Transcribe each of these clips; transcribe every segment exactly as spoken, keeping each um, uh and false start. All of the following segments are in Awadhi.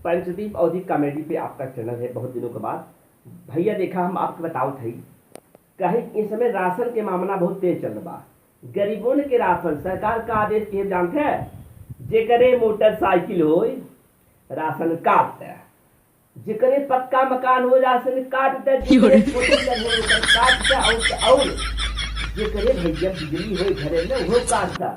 पंचदीप अवधी कॉमेडी पे आपका चैनल है, बहुत दिनों के बाद। भैया, देखा, हम आपके बतावत हई, काहे कि इस समय राशन के मामला बहुत तेज चल बा। गरीबों के राशन सरकार का आदेश के जानते हैं, जेकरे मोटरसाइकिल होय, राशन कार्ड दे, जेकरे पक्का मकान हो, राशन कार्ड दे, जेकरे फोर व्हीलर हो, ओकर कार्ड दे, और, और जेकरे भैया बिजली हो घरे में, वो कार्ड दे।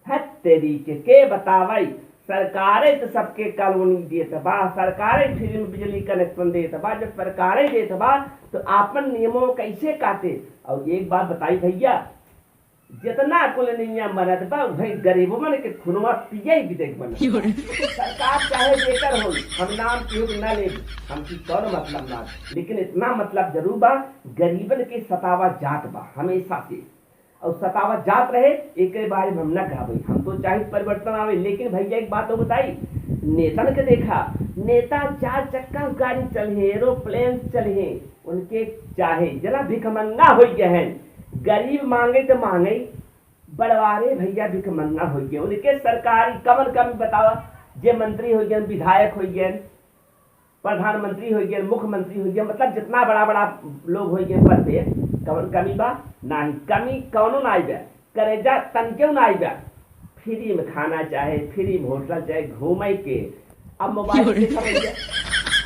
हत तेरी के, के बतावई, सरकारे तो सबके कॉलोनी देत बा, सरकारे फ्री में बिजली कनेक्शन देत बा। जब सरकारे देत बा, तो आपन नियमों कैसे काटे? और एक बात बताई भैया, जितना कुल नियम बनत बा, वही गरीबों मन के खुनवा पिए विधेयक बनत बा। सरकार चाहे जेकर हो, हम नाम केहू के ना लेब, हमके कौन मतलब ना, लेकिन इतना मतलब जरूर बा, गरीबन के सतावा जात बा हमेशा से। और सतावत जात रहे, एकरे बारे में हम न कहबे। हम तो चाहित परिवर्तन आवे, लेकिन भैया एक बात तो बताई, नेतन के देखा, नेता चार चक्का गाड़ी चलहे, एरोप्लेन चलहे, उनके चाहे जना भिखमंगा होइ गए हैं, गरीब मांगे तो मांगे, बड़वारे भैया भिखमंगा होइ गए, उनके सरकारी कवन कमी बतावा? जे मंत्री होइ गए, विधायक होइ गए, प्रधानमंत्री होइ गए, मुख्यमंत्री होइ गए, मतलब जितना बड़ा बड़ा लोग होइ गए पद पे, कवन कमी बा? नाही, कमी कौनो नाही बा। करेजा तनकेउ नाही बा। फ्री में खाना चाहे, फ्री में होटल चाहे, घूमे के। अब मोबाइल के देखा भैया,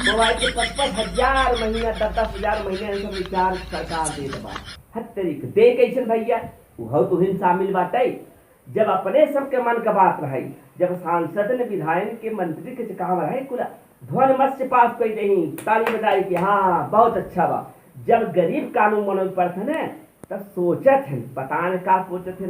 मोबाइल के पच पच हजार महीना, दस दस हजार महीना, ये सब रिचार्ज सरकार देत बा। हर तरीके दे कैसन भैया, उहो तो हिन शामिल बाटे। जब अपने सबके मन का बात रहे, जब सांसद ने विधायक के मंत्री के काम रहे, कुल ध्वन मत से पास कर देही, ताली बजाई कि हाँ, बहुत अच्छा बा। जब गरीब कानून मनोज पड़त है ना, तब सोचत है, पता न का सोचत है।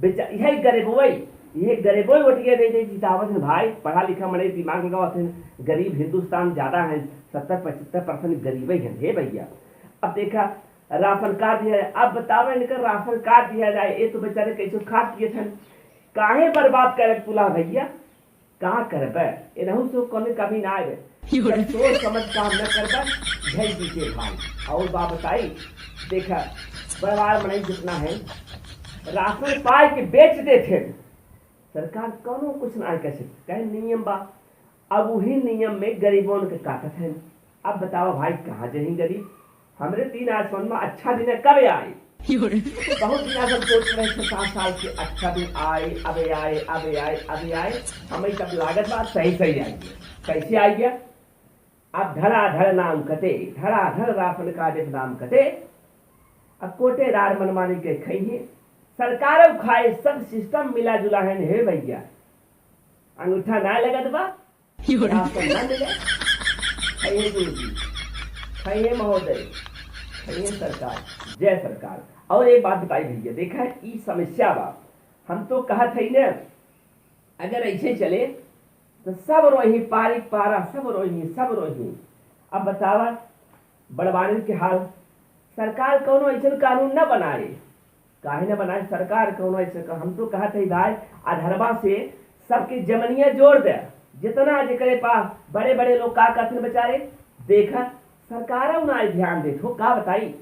बेचा-, यही गरीबोई, यही गरीबोई वोटिया दे दे जितावत है भाई, पढ़ा लिखा मने दिमाग लगावत है, गरीब हिंदुस्तान ज्यादा है, सत्तर पचहत्तर परसेंट गरीबे हैं। हे भैया, अब देखा, राशन कार्ड दिया जाए। अब बताओ, इनका राशन कार्ड दिया जाए, ये तो बेचारे कैसे खा पिए थे, काहे बर्बाद करे तुला भैया? का करबे? एनहू से कोनो कमी ना आवे। जब सोच समझ काम न करबे, झई पीछे भाई। और बात बताई, देखा, परिवार मनई जितना है, राशन पाए के बेच देते हैं। सरकार कौनो कुछ ना कर सकती, कहे नियम बा। अब वही नियम में गरीबों के काटत हैं। अब बताओ भाई, कहाँ जही गरीब? हमरे तीन आसमान में अच्छा दिन है, कब आए? बहुत दिन हम सोच रहे थे, सात साल के अच्छा दिन आए, अब आए, अब आए, अब आए। हमें तब लागत बात सही सही आई है। कैसे आई है? अब धड़ाधड़ नाम कटे, धड़ाधड़ राशन कार्ड के नाम कटे। अब कोटेदार मनमानी के खइहे, सरकारों खाए, सब सिस्टम मिला जुला है। हे भैया, अंगूठा ना लगत बा, राशन ना मिले, खइहे गुरुजी, खइहे महोदय, खइहे सरकार, जय सरकार। और एक बात बताई भैया, देखा है, ई समस्या बा। हम तो कहत है ना, अगर ऐसे चले, तो सब रोही, पारी पारा, सब रोही, सब रोही। अब बतावा, बड़वारन के हाल, सरकार कौनो ऐसन कानून न बनाए। काहे न बनाए सरकार कौनो ऐसे का? हम तो कहत है भाई, अधरवा से सबके जमनिया जोड़ दे, जितना जेकरे पास। बड़े बड़े लोग का करते बेचारे, देखा, सरकार ना ध्यान देत हो, का बताई?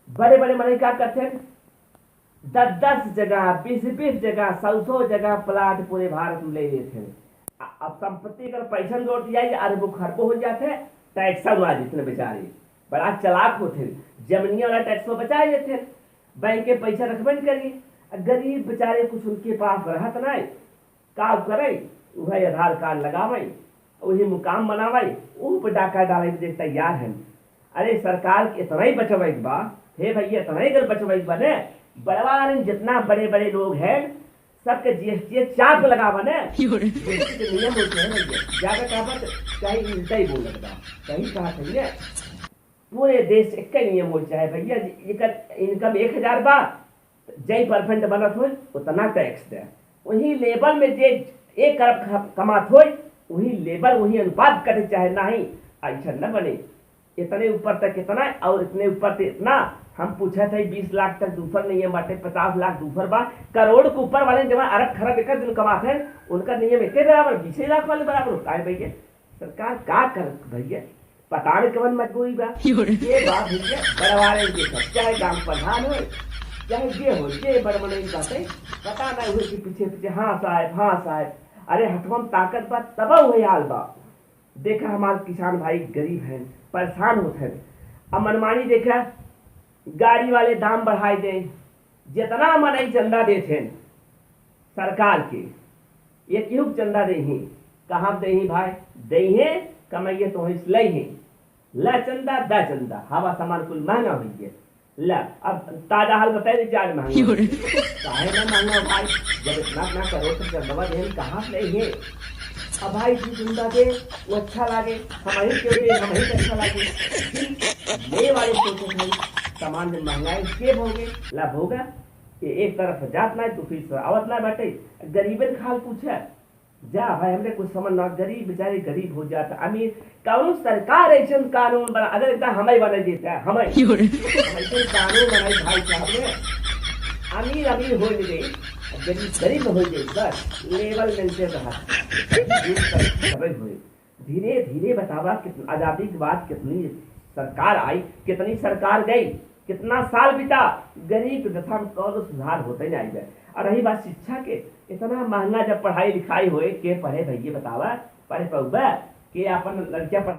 बड़े बड़े मनई का करते, दस दस जगह, बीस बीस जगह, सौ सौ जगह प्लाट पूरे भारत में ले लेते हैं। अ-, अब संपत्ति अगर पैसा जोड़ दिया, ये अरबों खरबों हो जाते हैं, टैक्स उड़ा देते हैं बेचारे। बड़ा चालाक होते हैं, जमीनिया वाला टैक्स में बचा लेते हैं, बैंक के पैसा रखबे न करिए। अ, गरीब बेचारे कुछ उनके पास रहत ना है, का करे, वही आधार कार्ड लगावे, वही मुकाम बनावे, ऊ पे डाका डाले के तैयार हैं। अरे सरकार के इतना ही बचवाई बा, हे भैया, इतना ही अगर बचवाई बा ने, बड़वारन जितना बड़े बड़े लोग हैं, सबके जीएसटी चाप लगावा ने। जीएसटी के नियम होते हैं भैया, ज्यादा कहा बात, कहीं उल्टा ही बोल लगता, कहीं कहा सही है। पूरे देश एक ही नियम हो चाहे भैया, जेकर इनकम एक हजार बा, जई परसेंट बनत होई, उतना टैक्स दे। वही लेबर में जे एक अरब ख-, कमात होई, वही लेबर, वही अनुपात कटे चाहे नाही, ऐसा न बने। इतने ऊपर तक इतना और इतने ऊपर तक इतना। हम पूछत है, बीस लाख तक दूसर नियम बाटे, पचास लाख दूसर बा, करोड़ के ऊपर वाले जमा अरब खरब एक दिन कमात है, उनका नियम एक बराबर, बीस लाख वाले बराबर होता है भैया। सरकार का करत भैया, पता नहीं कवन मजबूरी बा। ये बात भैया, बड़वारे के सब, चाहे गांव प्रधान हो, चाहे जे हो, जे बड़ मनई बाटे, पता नहीं हुए कि पीछे पीछे, "हाँ साहब, हाँ साहब।" अरे हथवा में ताकत बा, तब हुए हाल बा। देखा, हमार किसान भाई गरीब हैं, परेशान होत हैं। अब मनमानी देखा, गाड़ी वाले दाम बढ़ाए दें, जितना मनई चंदा देत हैं सरकार के, एक युग चंदा देही, कहाँ देही भाई? देही, कमाइए तो हिस लइही। ला चंदा, दा चंदा, हवा सामान कुल महंगा होइ गया। ला, अब ताजा हाल बताए दे, चार महंगा होइ गया। काहे ना महंगा भाई? जब इतना, इतना करोड़ से चंदवा देहन, कहाँ से लइही? अब भाई जी चंदा दे, वो अच्छा लागे, हम ही क्यों दे, हम ही अच्छा लागे। फिर ले वाले सोचे भाई, सामान जब महंगा है, के भोगे? ला भोगा, ये एक तरफ जात ना है, तो फिर आवत ना बाटे। गरीबन खाल पूछा, जा भाई, हमरे कुछ समझ ना, गरीब बेचारे गरीब हो जाता, अमीर। कौनो सरकार ऐसन कानून बना, अगर एकदम हमें बना देता है, हमें, हम ऐसे कानून बनाई भाई साहब ने, अमीर अमीर हो गए, गरीब गरीब हो गए, बस लेवल मेंटेन रहा। ये सब सबै हुए। धीरे धीरे बतावा, कित-, आजादी के बाद कितनी सरकार आई, कितनी सरकार गई, कितना साल बीता, गरीब के दशा में कौनो सुधार होते नहीं आई बे। और रही बात शिक्षा के, इतना महंगा जब पढ़ाई लिखाई होए, के पढ़े भैया बतावा, पढ़े पउबे, के अपन लड़किया पढ़